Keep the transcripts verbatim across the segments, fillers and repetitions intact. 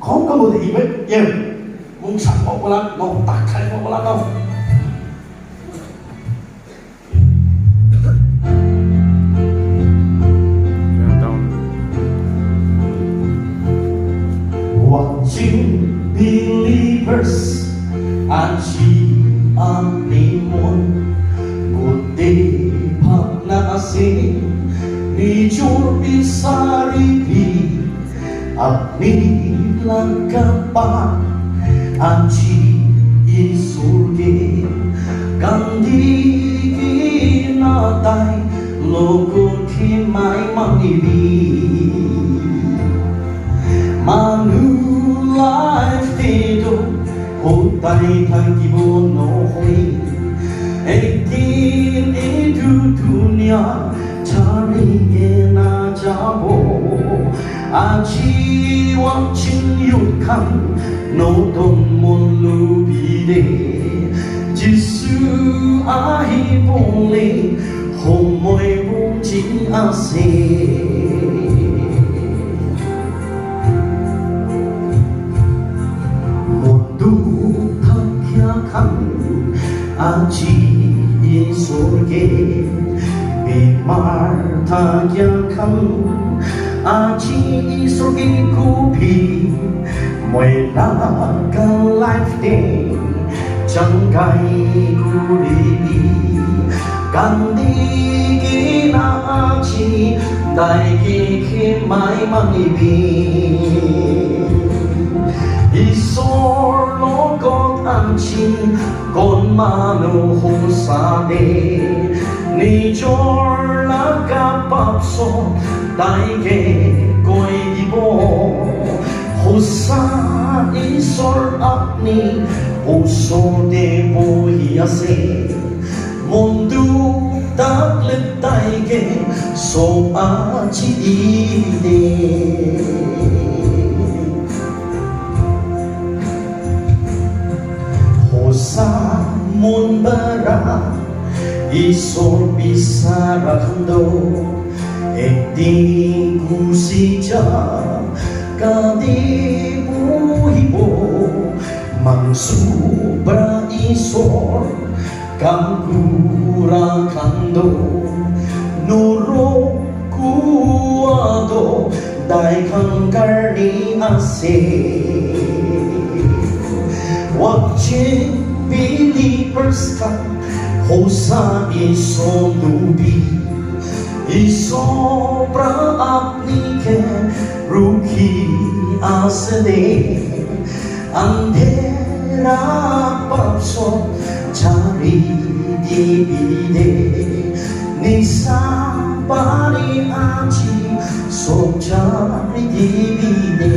How come the event here? Mung sa ko wala no, tak khai ko wala no. Watching believers, aji ami mon gote bhagna ase, nijor bisari bi apni laga pa aji Isor ke kandi kina tai logot khimai mangibi. Manu life te to hotai thakibo nohoi. Ekdin etu dunia chari kena jabo. Aji watching youth khan notun mon lubide. Jisu ahibole homoi buji ase. Mon dukh thakia khan aji Isor ke, bimar thakia khan aji Isor ke kubi, moi laga life te changai kuribi, kandi kina aji tai ke khimai mangibi. Isor logot aji kon manu hosa de nijor laga pap sob tai ke koi dibo. Hosa Isor apni osor te bohi ase. Mon dukh thakle tai ke sob aji di de. Hosa mon para Isor bisara khan to ekdin gusi ja kadi buhibo. Mangsu para Isor kam kura khan to norok kua to tai khan karni ase. Watching believers khan hosa Isor lubi. Isor pra apni ke rukhi ase de. Andhera pap sob chari dibi de. Nisa pani aji sob chari dibi de.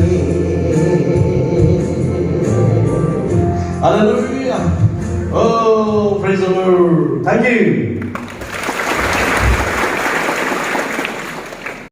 Hallelujah. Oh, praise the Lord. Thank you.